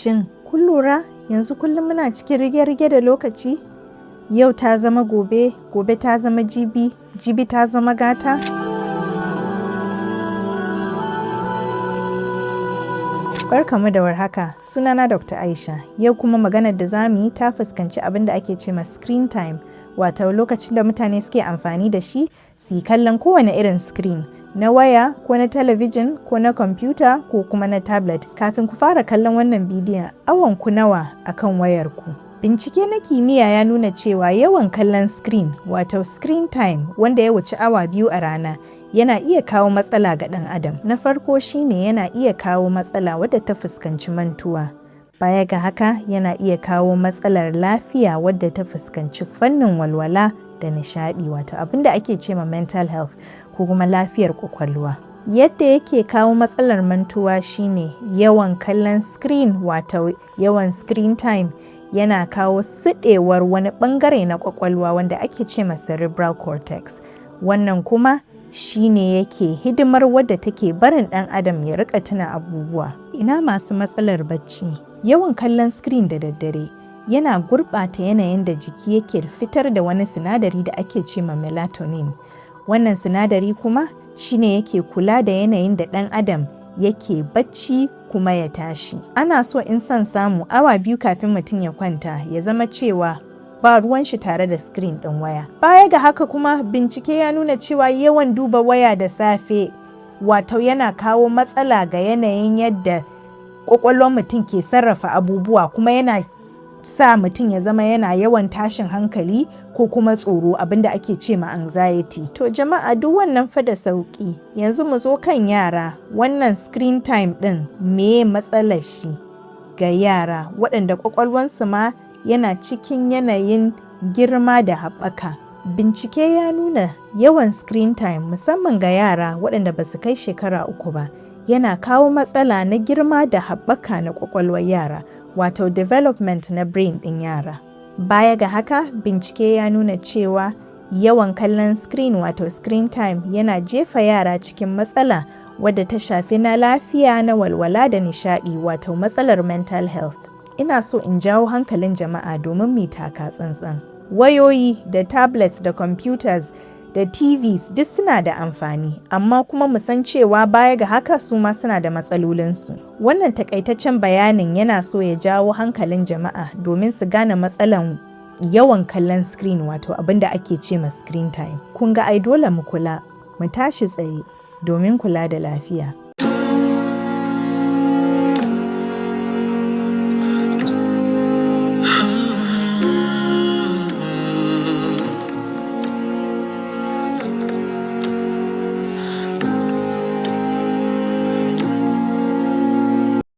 Shin kun lura yanzu kullum muna cikin rige-rige da lokaci? Yau ta zama gobe, gobe ta zama jibi, jibi ta zama gata? Barkamu da warhaka, sunana Dr. Aisha. Yau kuma maganar da za mu yi ta fuskanci abin da ake ce ma screen time, wato lokacin da mutane suke amfani da shi su yi kallon kowane irin screen, na waya ko na talabijin ko na kwamfuta ko kuma na tablet. Kafin ku fara kallon wannan bidiyon, awan ku nawa akan wayarku? Bincike na kimiyya ya nuna cewa yawan kallon screen, wato screen time, wanda ya wuci awa 2 a rana, yana iya kawo matsala ga ɗan adam. Na farko shine yana iya kawo matsala wadda ta fuskanci mantuwa. Baya ga haka, yana iya kawo matsalar lafiya wadda ta fuskanci fannin walwala da nishaɗi, wato abin da ake ce ma mental health ko kuma lafiyar ƙwaƙwalwa. Yadda yake kawo matsalar mantuwa shine yawan kallon screen, wato yawan screen time, yana kawo siɗewar wani ɓangare na ƙwaƙwalwa wanda ake ce ma cerebral cortex. Wannan kuma shine yake hidimar wadda take barin ɗan adam ya riƙa tuna abubuwa. Ina masu matsalar bacci? Yawan kallon screen da daddare yana gurɓata yanayin da jiki yake fitar da wani sinadari da ake ce ma melatonin. Wannan sinadari kuma shine yake kula da yanayin da ɗan adam yake bacci kuma ya tashi. Ana so in son samu awa 2 kafin mutum ya kwanta ya zama cewa ba ruwan shi tare da screen ɗin waya. Baya ga haka kuma, bincike ya nuna cewa yawan duba waya da safe, wato yana kawo matsala ga yanayin yadda ƙwaƙwalwar mutum ke sarrafa abubuwa, kuma yana sa mutum ya zama yana yawan tashin hankali ko kuma tsoro, abinda ake ce ma anxiety. To jama'a, duk wannan fa da sauƙi. Yanzu mu zo kan yara, wannan screen time ɗin, meye matsalar shi ga yara waɗanda ƙwaƙwalwansu ma yana cikin yanayin girma da haɓaka? Bincike ya nuna yawan screen time, musamman ga yara waɗanda ba su kai shekara 3 ba, yana kawo matsala na girma da haɓaka na ƙwaƙwalwar yara, wato development na brain ɗin yara. Baya ga haka, bincike ya nuna cewa yawan kallon screen, wato screen time, yana jefa yara cikin matsala wadda ta shafi na lafiya na walwala da nishaɗi, wato matsalar mental health. Ina so in jawo hankalin jama'a domin mu taka tsantsan. Wayoyi da tablets da computers da TVs duk suna da amfani, amma kuma mu san cewa baya ga haka su ma suna da matsalolinsu. Wannan takaitaccen bayanin yana so ya jawo hankalin jama'a domin su gane matsalan yawan kallon screen, wato abin da ake ce ma screen time. Kun ga ai dole mu kula, mu tashi tsaye domin kula da lafiya.